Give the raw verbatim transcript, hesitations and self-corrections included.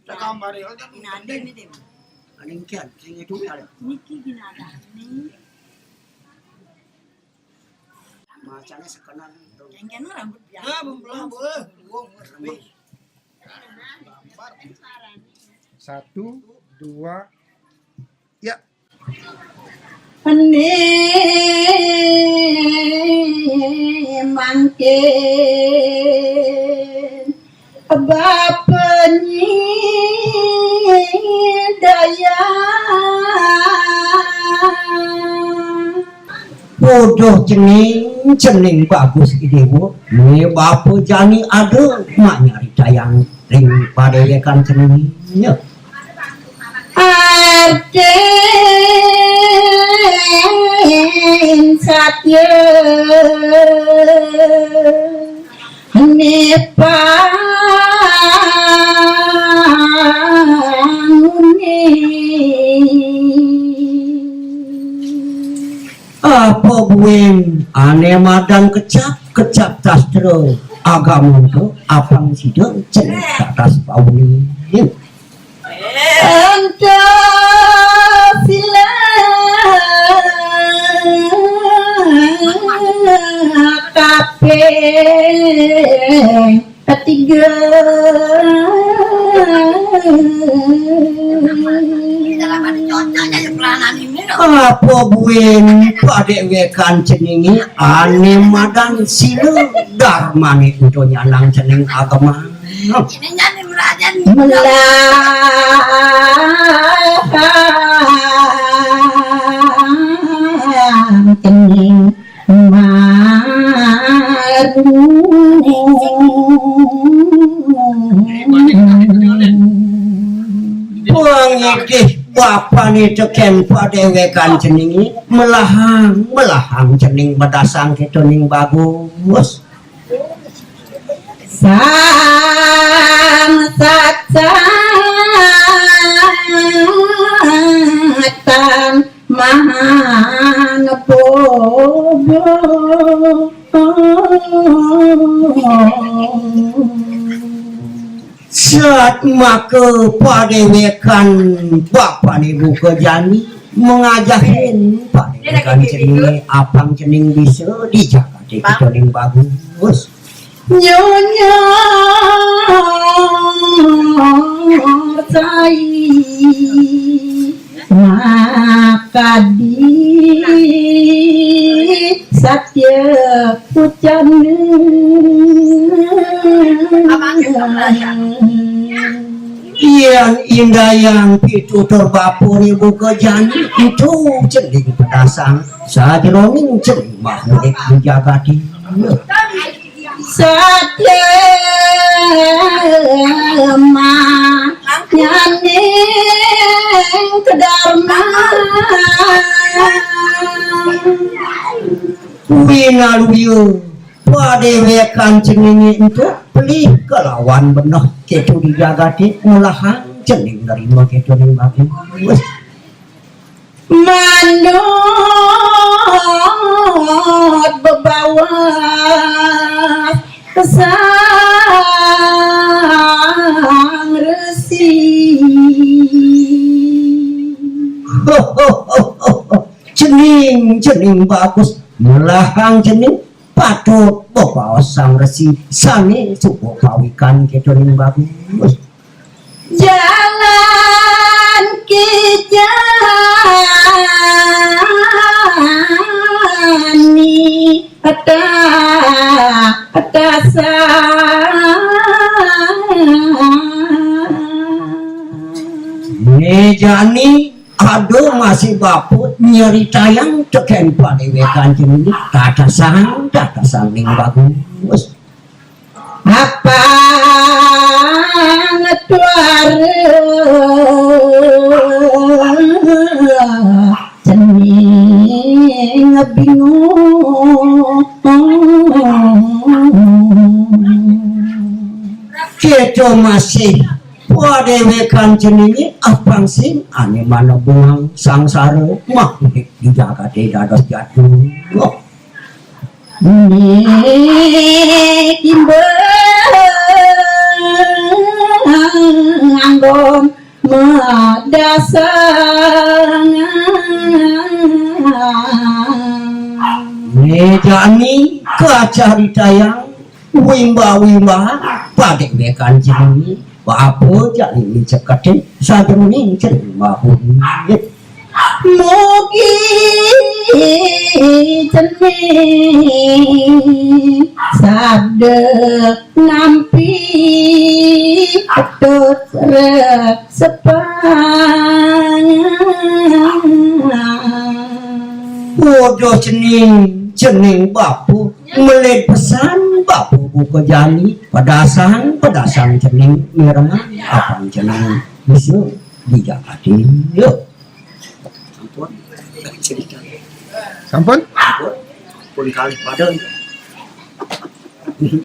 Ginadane, Dim. Paling kian, sing itu ya. Niki ginadane. Macane sekenan. Yang kena rambut biasa. Nah, belum, belum, belum. Satu, dua, ya. Ene mangkin Bapa Nyi Dayang. Podo cening, cening bagus idewa. Ni bapa jani ada mak nyari dayang ring padewekan cening. Nya. Artin satya ne pangune. Apa buin ane madan kecap, kecap sastra agama tu apang sida cenik tatas pauni. Ento sila kaping ketiga. Apa buin padewekan ceninge ane madan sila darmane ento nyanang cening agama. Ini nyane merajan. Melah cening maru. Pangidih bapane teken padewekan ceninge melahang, melahang cening bedasang ketoning bagus. Sang satan mahan bobo. Sat maka padewekan bapane buka jani mengajahin padewekan cening apang cening bisa dijagate ketoning bagus. Nyonya sai makadi satya pucana. Yen indayang pitutur bapane buka jani, ento cening pedasang sajeroning cening makhluk di jagate. Satya manyaning kedarma. Winaluya padewekan ceninge ento pelih kelawan beneh keto di jagate ngelahang cening nerima ketoning bagus. Manut bebawa sang resi. Cening, cening bagus, melahang cening patut bebaos sang resi sane suba pawikan ketoning bagus. Jalan kijani peta petasan. Ne jani ada masih bapa nyeritayang teken padewekan cening tatasang, tatasang ning bagus. Apang tuara cening bingung. Keto masih padewekan ceninge apang sing ane mana buang sangsara mah di jagate dados jatuh. Niki mbah anggon medasang. Né jani kacaritayang wimba-wimba padéwékan jani, bapa jani ceketin sajeroning cening bapa. Mugi cening sabda nampi Petut resepang. Waduh cening, cening bapa, melih pesan bapa buka jani, pedasang, pedasang cening mireng, apan cening bisa dijagatin. Yuk. Sampun. Sampun? Sampun. Pun kalih pada.